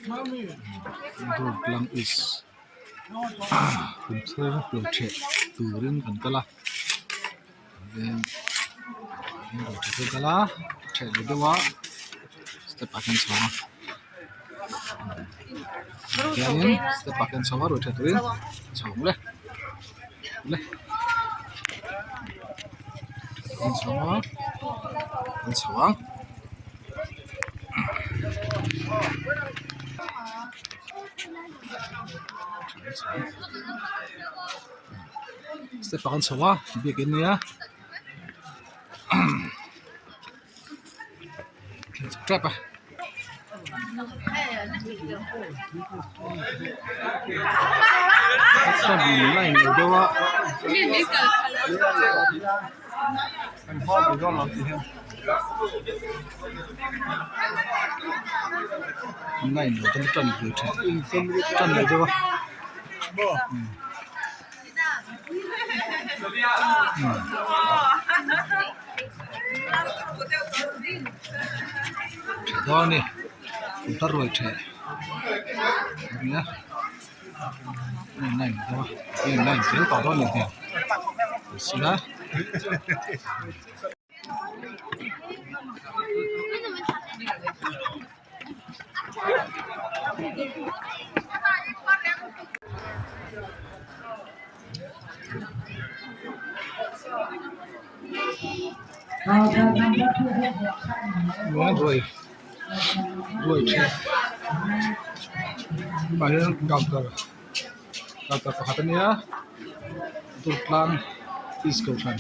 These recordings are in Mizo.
Durtlang east kumthar ruai turin kan kal a kan kal a ṭheh leh deuh a step ah hian chho a tihianin step ah khian chho a ruai ṭheh turin chho ang le le kan chho a kan chho ang. Step ah kan chho a biakin ania tep a. Line lo deuh a. Line lo deuh tan ve thin tan lo deuh a. Tha dawn a ni kum thar ruai theh ania line lo deuh a line zel tawh dawn a ni hmel sila. Ruai ruai ṭheh tunah hian counter counter pakhat a nia Durtlang east kohhran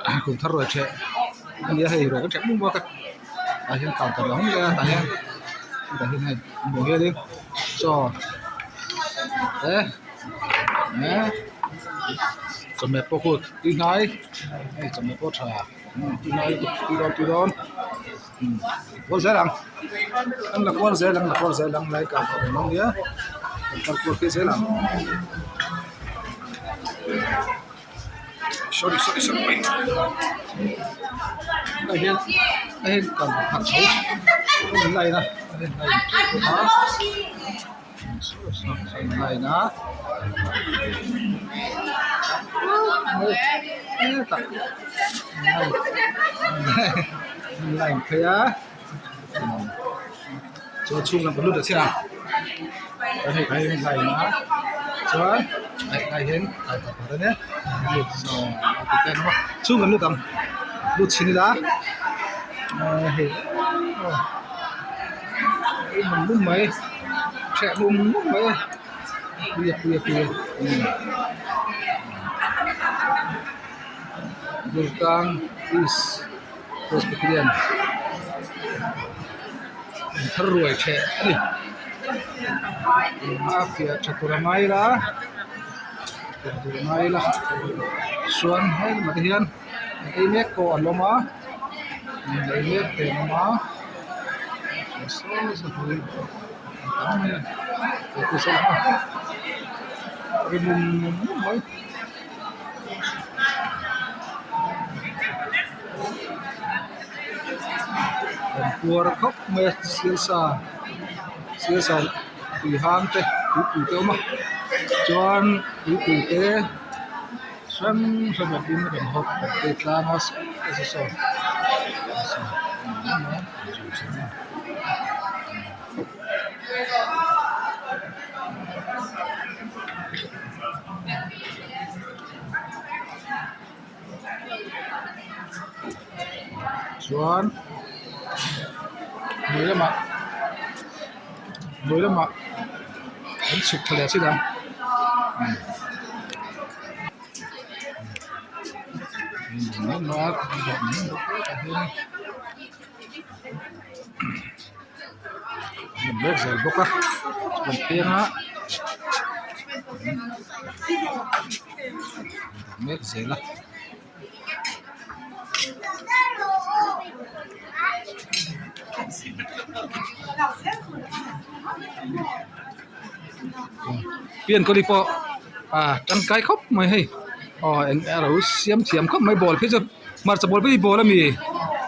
ah kum thar ruai ṭheh a ni a hei ruai kan ṭheh hmung bawk a tah hian counter a awm leh a tah hian tah hian hei an hmuh hianin chaw te eh chawhmeh pawh khu tui hnai hei chawhmeh pawh tha tui hnai lutuk tui dawn tui dawn kual zel ang an la kual zel ang la kual zel ang lai counter an awm nia an kal kual phei zel ang sorry sorry sorry hei hian hei hian counter khat tho a line a line a line phei a chuan chhung lam kan lut leh chiah a hei tah hian line a chuan tah hian chhung kan lut ang lut chhin ila hei mum mum mai hreh mum mum mai a pui a pui a pui a Durtlang east Presbyterian thar ruai ṭheh a ni a fiah ṭha tur a ngai ila fiah tur a ngai ila chuan heng ah te hian ei mek pawh an awm a ei mek te an awm a saw saw hi a tam mai a ri mum mum mai. Kan puar khawp mai a sialsa sialsa tui hang te tuipui te a awm a chuan tuipui te hrang hrang a ding kan hawp kan phei tlang a saw saw. Chuan hnuai lamah hnuai lamah an chhuk thla leh chiah ang. Mek zel bawk a kan peng a mek zel a. Pian kawli pawh ah tangkai khawp mai hei aw eng a lo siam thiam khawp mai ball phei chu hmarcha ball pawh hi ball a mi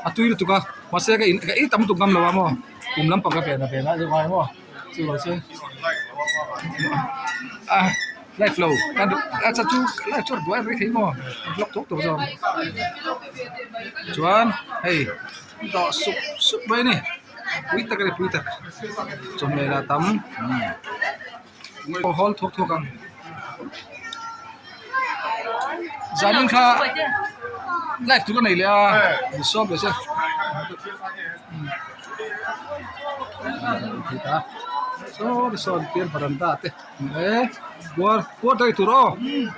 a tui lutuk a mahse ka in ka ei tam lutuk ngam lo a maw. Kum lampang ka ven a ven a deuh ngai maw chu lo chu a live lo a cha chu live chu a buai rei thei maw a vlog tawk tawk zawk chuan hei dawh sup sup mai a ni pui tak a ni pui tak chawhmeh lah tam hawl thawk thawk ang zanin kha live tur ka nei leh a in sawm ve se saw sawn pian varanda te e kuar kuar daih tur aw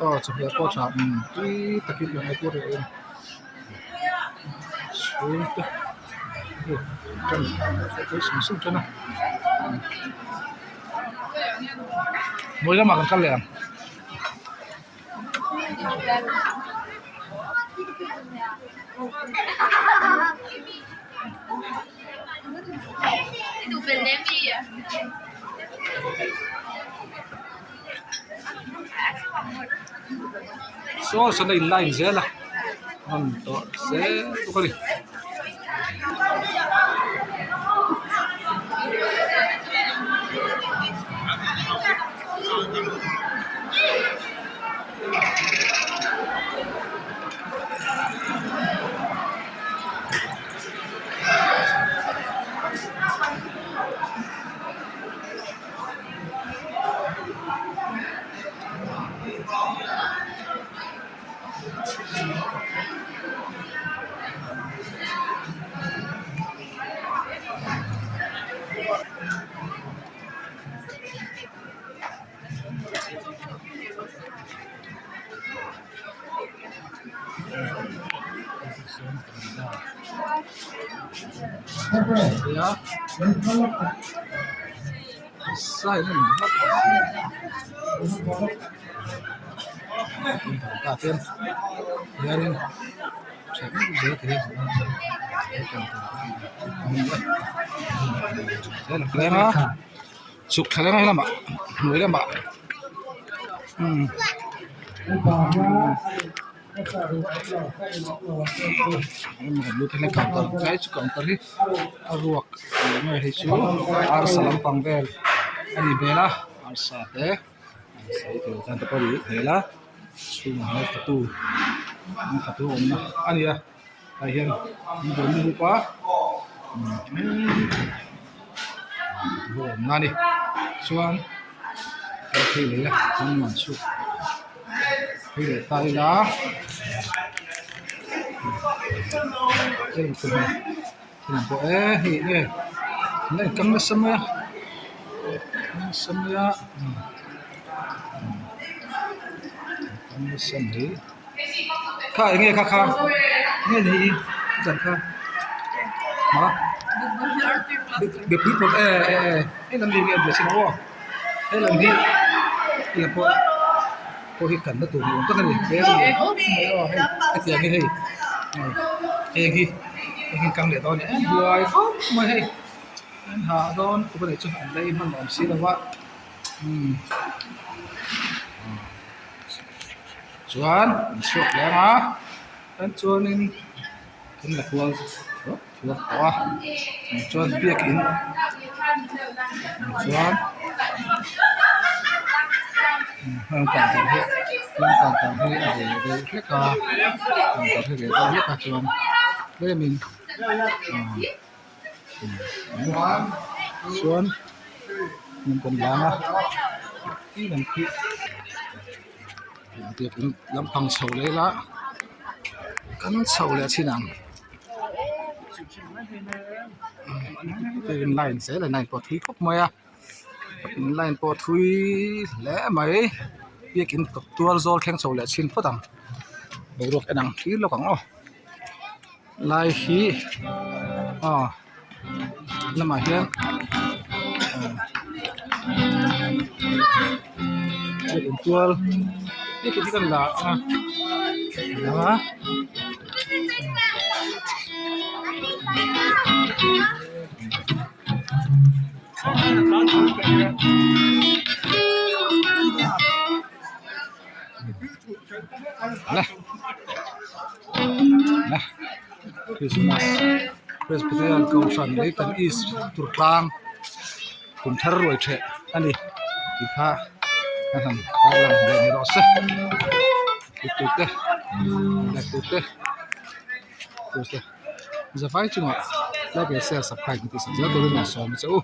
aw chawhmeh pawh a tha tui takin kan ei kuar leh em chhung te tan sum tan a. Hnuai lamah kan kal leh ang. Saw sawn a in line zel a hman tawh zel bawk a ni. Chhuk thla leng a helamah hnuai lamah umm. Tlai chu counter hi a ruak enge hei chu arsa lampang vel a nih hmel a arsa te arsa hi tur tan te pawh a nih hmel a chhungah hian fatu fatu a awmna a ni a tah hian an buai lutuk a fatu a awmna a ni chuan phei leh ila an chhuk phei leh ta ila pawh e hei nge an la inkang nasa mai a nasa mai a inkang nasa mai kha eng nge kha kha nge ni hi dan kha ha mipui pawh e e e hei lam hi enge a sin aw hei lam hi hei lam pawh pawh hi kanna tur ni awm tak a ni hei hetiang hi hei heng hi heng hi kang leh dawn a ni em buai khawp mai hei an hah dawn tuk a nih chu an lei hman awm si lo a umm chuan an chhuak leh ang a tan chuanin kan la kual thuak thuak tawh a chuan biakin chuan heng counter hi heng counter hi a ve deuh hlek a counter hi a ve deuh hlek a chuan tlemin ah chuan kan lang a biakin lampang chho leh ila kan chho leh chin ang line zel a line pawh a thui khawp mai a line pawh a thui hle mai biakin tual zawl thleng chho leh chhin phawt ang boruak en ang thlir lawk ang aw lai hi aw lamah hian biakin tual biakin hi kan la a a. Christmas Presbyterian. Kohhran Leitan East Durtlang kum thar ruai theh a ni tih kha a han tarlang leh ni rawh se tute te tute te zavai chungah like leh share subscribe tih sak zel turin a sawm che u.